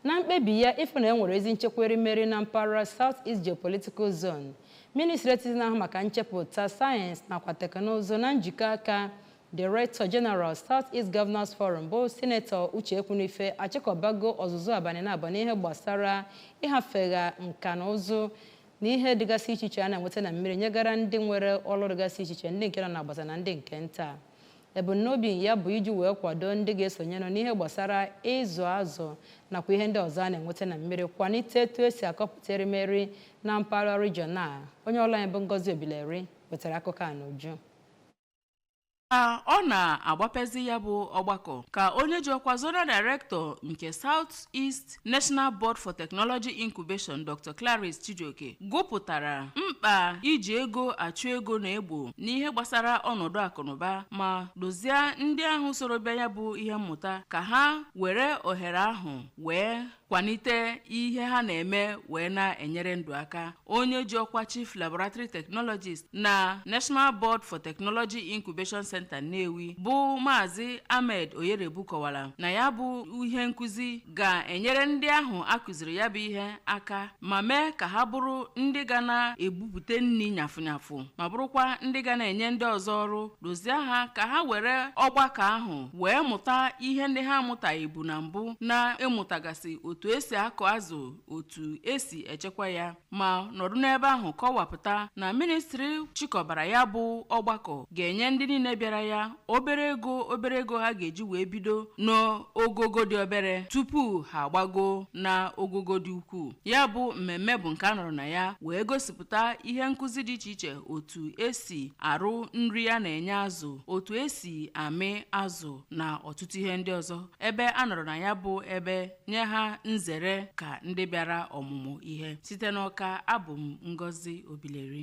Na mkpebi ya ịfụ na e nwere ezi nchekwa erimeri na mpaghara South East Geopolitical Zone, Ministri etiti na-ahụ maka nchepụta sayensị nakwa teknụzụ na njikọ aka Director General, South East Governors Forum, bụ Sinetọ Uche Ekwunife, achịkọbago ọzụzụ abalị na abụọ n'ihe gbasara ịhafegha nka na ụzụ na ihe dịgasị iche iche a na-enweta na mmiri nyegara ndị nwere ọrụ dịgasị iche iche, ndị nke nọ n'agbata na ndị nke nta. Ebumnobi ya bụ iji wee kwado ndị ga-esonyenụ n'ihe gbasara ịzụ azụ nakwa ihe ndị ọzọ a na-enweta na mmiri, kwalite etu esi akọpụta erimeri na mpaghara region a. Onye ọrụ anyị bụ Ngozi Obileri wetara akụkọ a n'uju. Ka ọ na-agbapezi ya bụ ọgbakọ, ka onye ji ọkwa Zonal Director nke South East National Board for Technology Incubation, Dr. Clarice Chijioke, gụpụtara mkpa iji ego achụ ego na-egbo n'ihe gbasara ọnọdụ akụnụba, ma dozie ndị ahụ soro bịa ya bụ ihe mmụta ka ha were ohere ahụ wee kwalite ihe ha na-eme wee na-enyere ndụ aka. Onye ji ọkwa Chief Laboratory Technologist na National Board for Technology Incubation Center Nnewi, bụ Maazị Ahmed Oyerebu, kọwara na ya bụ ihe nkụzi ga-enyere ndị ahụ akụziri ya bụ ihe aka ma mee ka ha bụrụ ndị ga na-ebupụte nri nyafụnyafụ, ma bụrụkwa ndị ga na-enye ndị ọzọ ọrụ. Dozie ha ka ha were ọgbakọ ahụ wee mụta ihe ndị ha amụtaghị bụ na mbụ, na-ịmụtagasị otu esi akọ azụ, otu esi echekwa ya, ma nọdụ n'ebe ahụ kọwapụta na ministri chịkọbara ya bụ ọgbakọ ga-enye ndị niile bịara ya obere ego, obere ego ha ga-eji wee bido n'ogogo dị obere tupu ha agbago na ogogo dị ukwuu. Ya bụ mmemme bụ nke a nọrọ na ya wee gosipụta ihe nkụzi dị iche iche: otu esi arụ nri a na-enye azụ, otu esi amị azụ na ọtụtụ ihe ndị ọzọ. Ebe a nọrọ na ya bụ ebe nye ha nzere ka ndị bịara ọmụmụ ihe. Site n'Ọka, abụ m Ngozi Obileri.